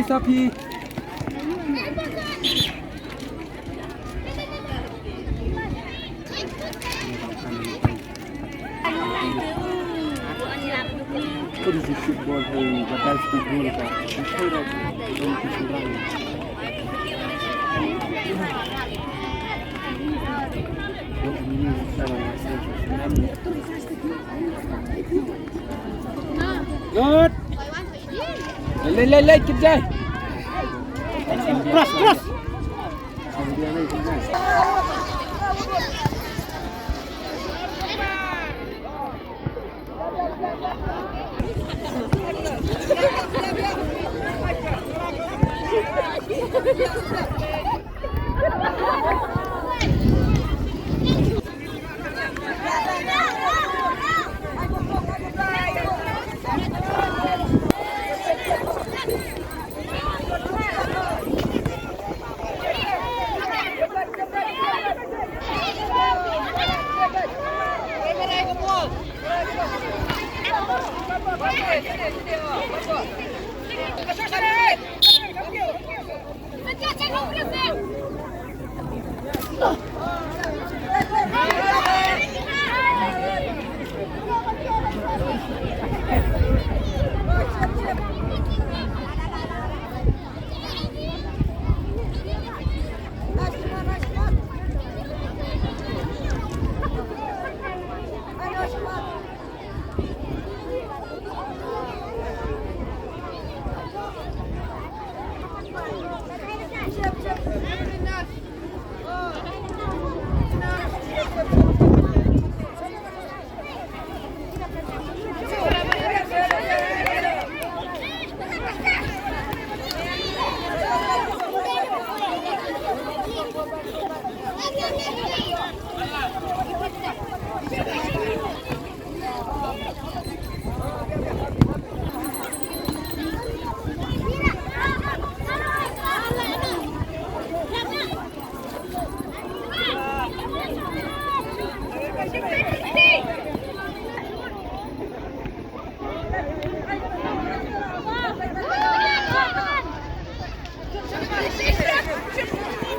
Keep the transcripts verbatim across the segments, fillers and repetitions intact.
Sapi. Good. Lei, lei, lei, lei, keep jai. Cross, cross.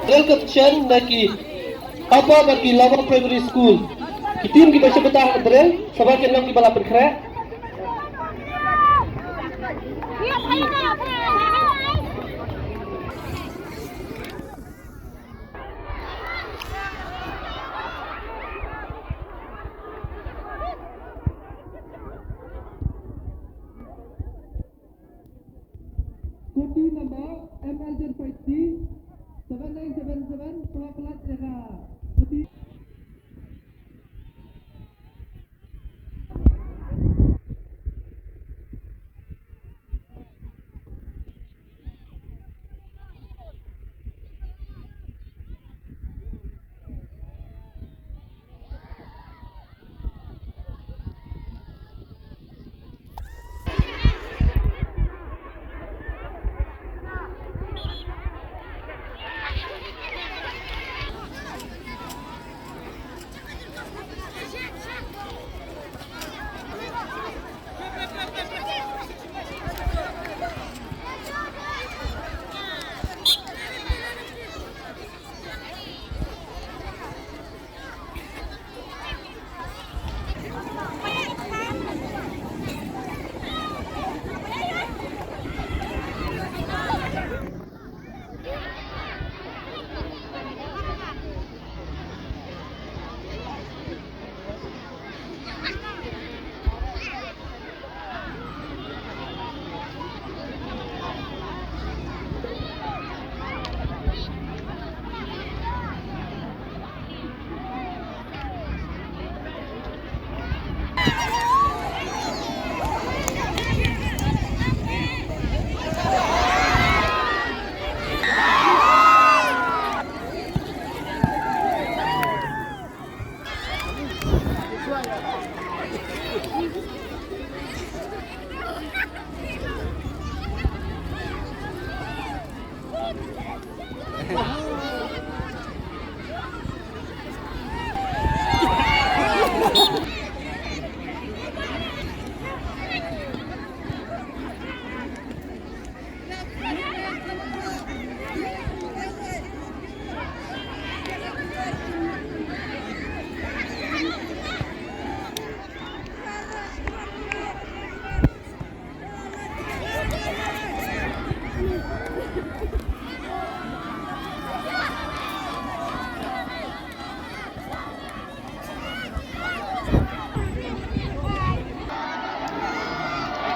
Drill ka chen na ki Upper bad ki Lower Primary School. Ki team kiba shim bynta ha drill, sngewbha kin long kiba la pynkhreh. Scooty number M L Z five T seven nine seven seven, pynlait ïa ka scooty.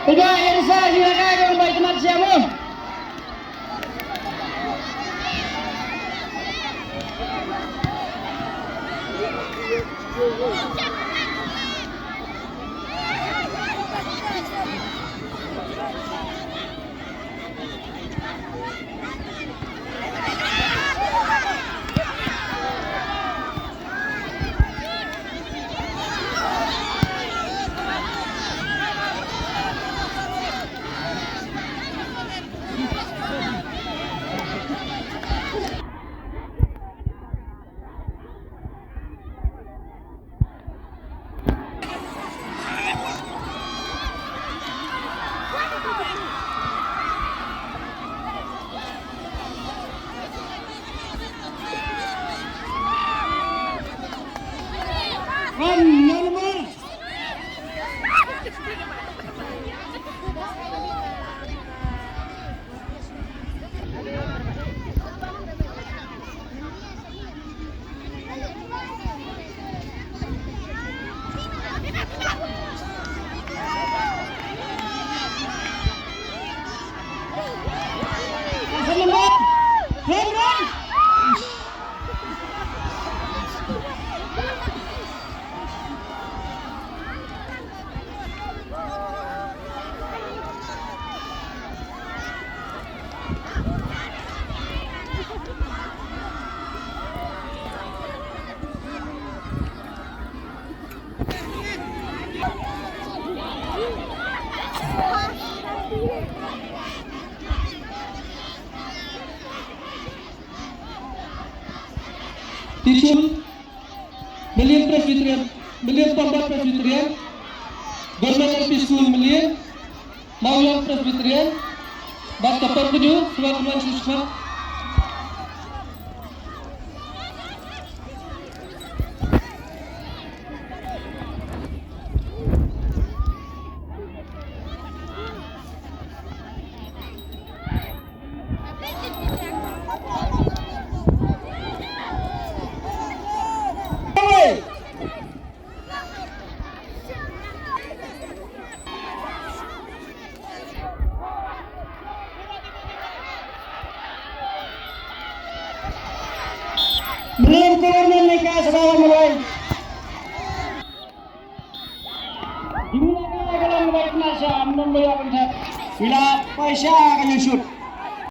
Ida, ida sa, ida ka, ida bai temat siamo. Tichul, Mylliem Presbyterian, Mylliem Tombot Presbyterian, Government L P School Mylliem, Mawiong Presbyterian, bad ka por kynju, Suwak Ruan Siswak. Mylliem Corona ne ka sdang malai. Jingmut ka ka long bai kena sa am nong bai ap nta. Ila paisa ka nyusut.